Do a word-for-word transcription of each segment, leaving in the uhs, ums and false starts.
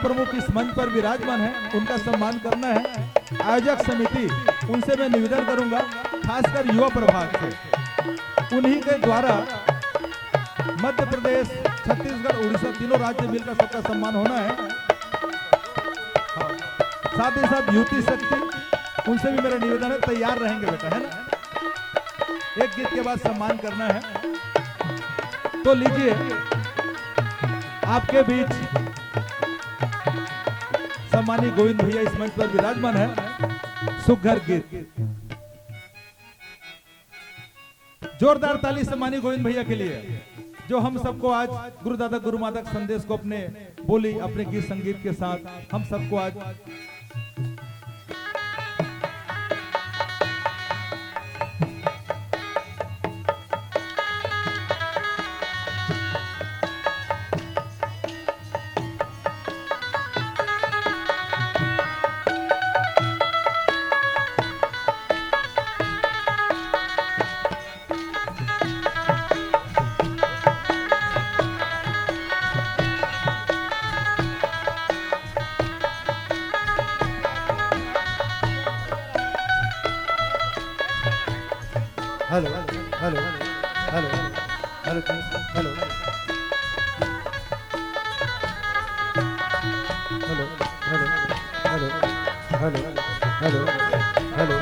प्रमुख इस मंच पर विराजमान है, उनका सम्मान करना है। आयोजक समिति, उनसे मैं निवेदन करूंगा, खासकर युवा प्रभाग से, उन्हीं के द्वारा मध्य प्रदेश, छत्तीसगढ़, उड़ीसा, तीनों राज्य मिलकर सबका सम्मान होना है। हाँ। साथ ही साथ युवती शक्ति, उनसे भी मेरा निवेदन है, तैयार रहेंगे बेटा, है ना? एक गीत के बाद सम्मान करना है। तो लीजिए, आपके बीच सम्मानी गोविंद भैया इस मंच पर विराजमान है। सुघर गीत, जोरदार ताली सम्मानी गोविंद भैया के लिए, जो हम सबको आज गुरुदादा गुरुमाता के संदेश को अपने बोली, अपने गीत संगीत के साथ हम सबको आज hello, hello, hello, hello, hello, hello. Hello, hello, hello, hello, hello, hello.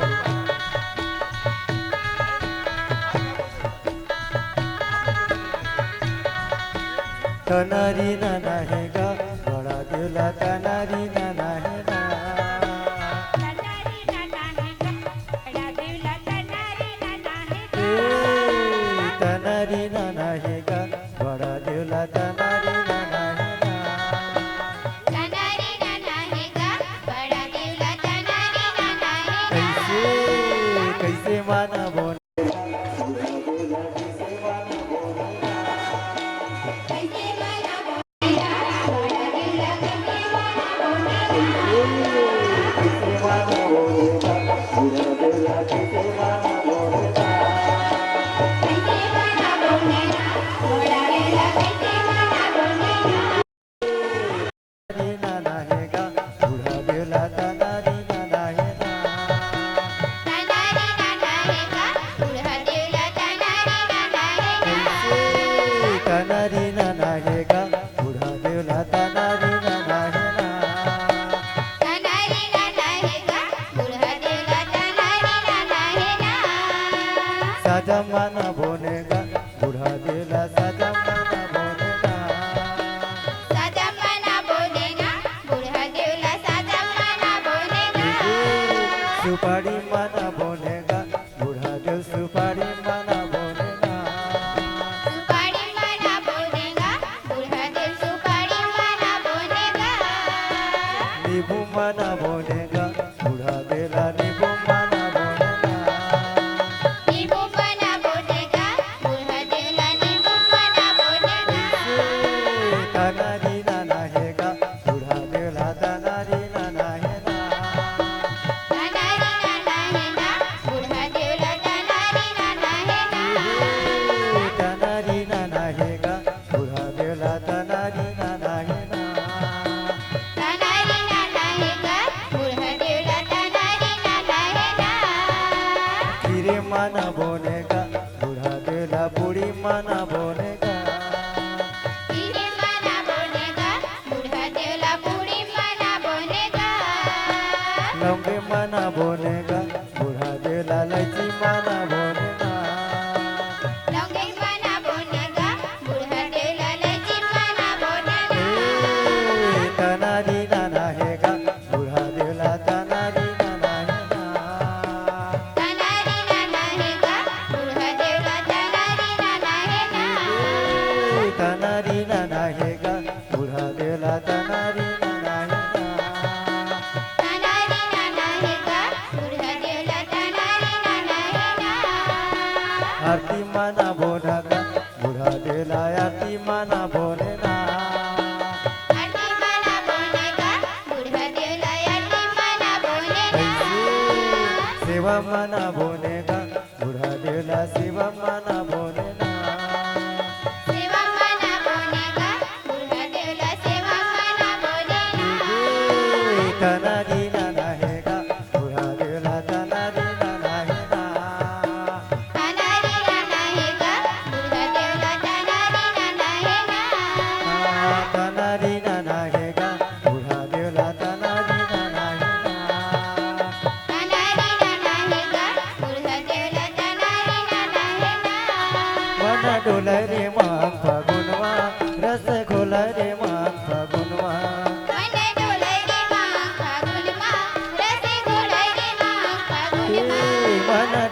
तनारी नना हे गा, बड़ा देवला तनारी नना हे ना। ए, तनारी नना हे गा, बड़ा देवला तनारी नना हे ना। कैसे, कैसे मानबो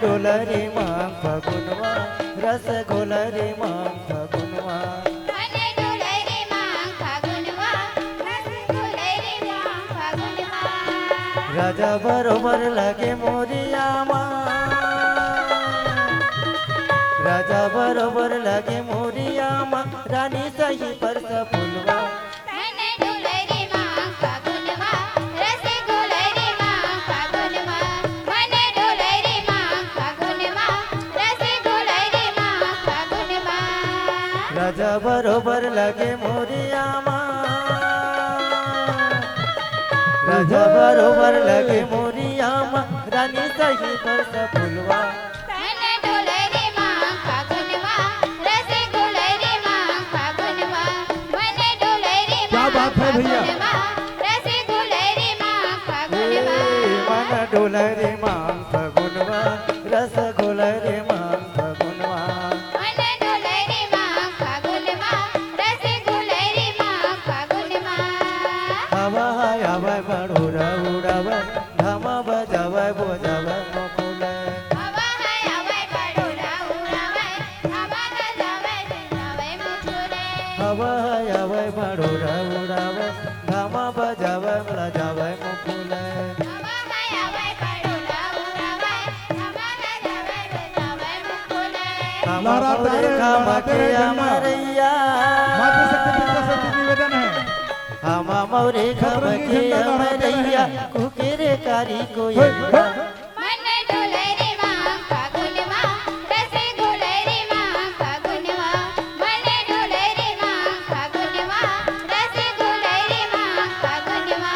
डोलरी मांग फगुनवा, रस घोलरी मांग फगुनवा। मने डोलरी मांग फगुनवा, रस घोलरी मांग फगुनवा। राजा बरोबर लगे मोरिया मा, राजा बरोबर लगे मोरिया मा, रानी सही परस फुलवा। मने डोलरी मांग फगुनवा, रस घोलरी मांग फगुनवा। मने डोलरी मांग फगुनवा, रस घोलरी मांग फगुनवा। राजा बरोबर लगे मोरिया मा, राजा बरोबर लगे मोरिया मा, रानी सही परस फुलवा। मने डोलरी मांग फगुनवा, रस घोलरी मांग फगुनवा। मने डोलरी क्या बात है भैया? फगुनवा, रस घोलरी मांग फगुनवा। ए, मन डोलरी मांग फगुनवा, रस घोलरी मांग फगुनवा। मने डोलरी मांग फगुनवा, रस घोलरी मांग फगुनवा। हवा है आवे बड़ोरा उड़ावे, धामा बजावे बजावे मुकुले। हवा है आवे बड़ोरा उड़ावे, धामा बजावे बजावे मुकुले। हवा है आवे बड़ोरा उड़ावे, धामा बजावे मला जावे मुकुले। हवा है आवे बड़ोरा उड़ावे, धामा बजावे बजावे मुकुले। हमा लहराता मोरे है, खमा लहराते के हैं झंडा। अमरैया। मातृशक्ति पीठ का सचिव निवेदन है। हमा मोरे खमा सतरंगी के झंडा लहराते अमरैया, रहे। कुकेरे कारी हे, कोयलिया। हे। मने डोलरी मांग फगुनवा, रस घोलरी मांग फगुनवा। मने डोलरी मांग फगुनवा, रस घोलरी मांग फगुनवा।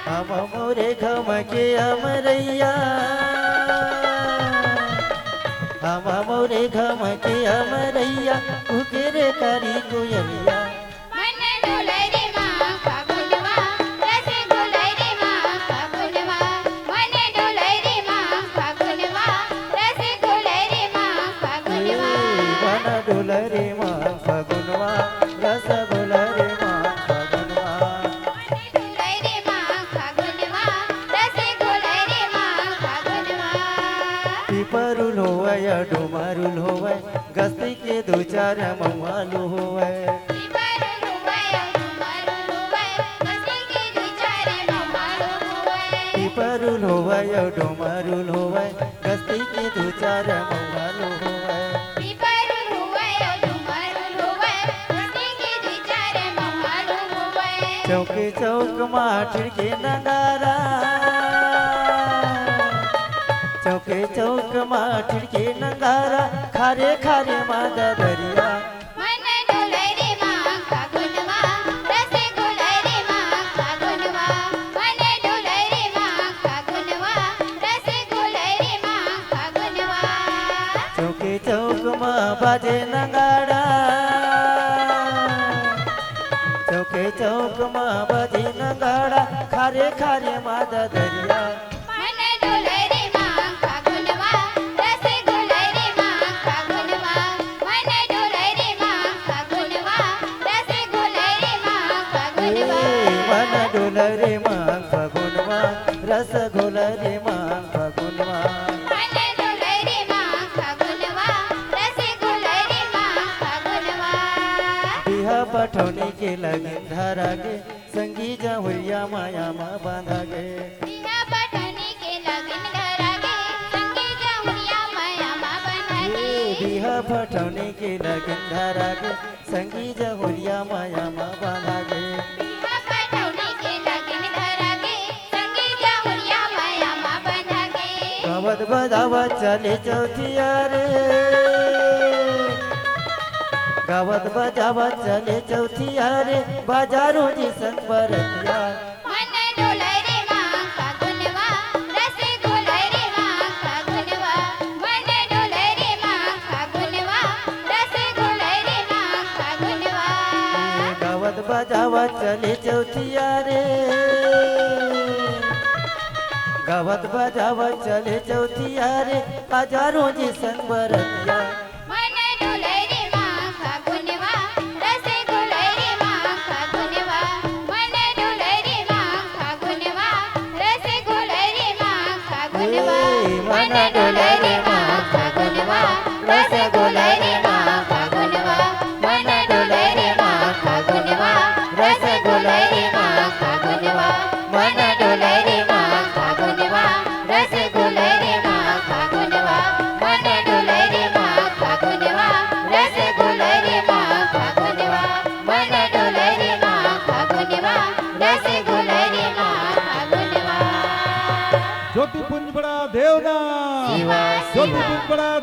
हमा मोरे खमा के अमरैया, हमा मोरे खमा के अमरैया, कुकेरे कारी कोयलिया। मने डोलरी मांग फगुनवा, रस घोलरी मांग फगुनवा। मने डोलरी मांग फगुनवा, रस घोलरी मांग फगुनवा। ए, मन डोलरी मांग फगुनवा, रस घोलरी मांग फगुनवा। मने डोलरी मांग फगुनवा, रस घोलरी मांग फगुनवा। पिपरुल होवय या डुमरुल होवय, गस्ती के दू चार मऊआलू होवय। पिपरुल होवय अउ डुमरुल होवय, गस्ती के दू चार मऊआलू होवय। पिपरुल होवय अउ डुमरुल होवय, गस्ती के दू चार मऊआलू होवय। पिपरुल होवय अउ डुमरुल होवय, गस्ती के दू चार मऊआलू होवय। चौके चौक मा ठिड़के नगारा, चौके चौक मा ठिड़के नगारा, खारे खारे मा ददरिया। मने डोलरी मांग फगुनवा, रस घोलरी मांग फगुनवा। मने डोलरी मांग फगुनवा, रस घोलरी मांग फगुनवा। चौके चौक मा बाजे नगाड़ा, चौके चौक मा बाजे नगाड़ा, खारे खारे मा ददरिया। मने डोलरी मांग फगुनवा, रस घोलरी मांग फगुनवा। मने डोलरी मांग फगुनवा, रस घोलरी मांग फगुनवा। ए, मन डोलरी मांग फगुनवा, रस घोलरी मांग फगुनवा। मने डोलरी मांग फगुनवा, रस घोलरी मांग फगुनवा। बिहा पठौनी के लगिन धरा गे, संगी जहुरिया माया मा बांधा गे। बिहा पठौनी के लगिन धरा गे, संगी जहुरिया माया मा बांधा गे। ए, बिहा पठौनी के लगिन धरा गे, संगी जहुरिया माया मा बांधा गे। बिहा पठौनी के लगिन धरा गे, संगी जहुरिया माया मा बांधा गे। गावत बजावत चले चौथिया रे, गावत बजावत चले चौथिया रे, बाजारो जी संग बरतिया। मने डोलरी मांग फगुनवा, रस घोलरी मांग फगुनवा। मने डोलरी मांग फगुनवा, रस घोलरी मांग फगुनवा। गावत बजावत चले चौथिया रे, गावत बजावत चले चौथिया रे, बाजारो जी संग बरतिया। मने डोलरी मांग फगुनवा, रस घोलरी मांग फगुनवा। मने डोलरी मांग फगुनवा, रस घोलरी मांग फगुनवा। ए, मन डोले रे माँ फागुनवा, रस घोले रे माँ फागुनवा, मन डोले रे माँ फागुनवा, रस घोले रे माँ फागुनवा, मन डोले रे माँ फागुनवा, रस घोले रे माँ फागुनवा, मन डोले रे माँ फागुनवा, रस घोले रे माँ फागुनवा, मन डोले रे माँ फागुनवा, रस घोले रे माँ फागुनवा। ज्योति पुंज बड़ा देवना, शिवा, ज्योति शिवा। पुंज बड़ा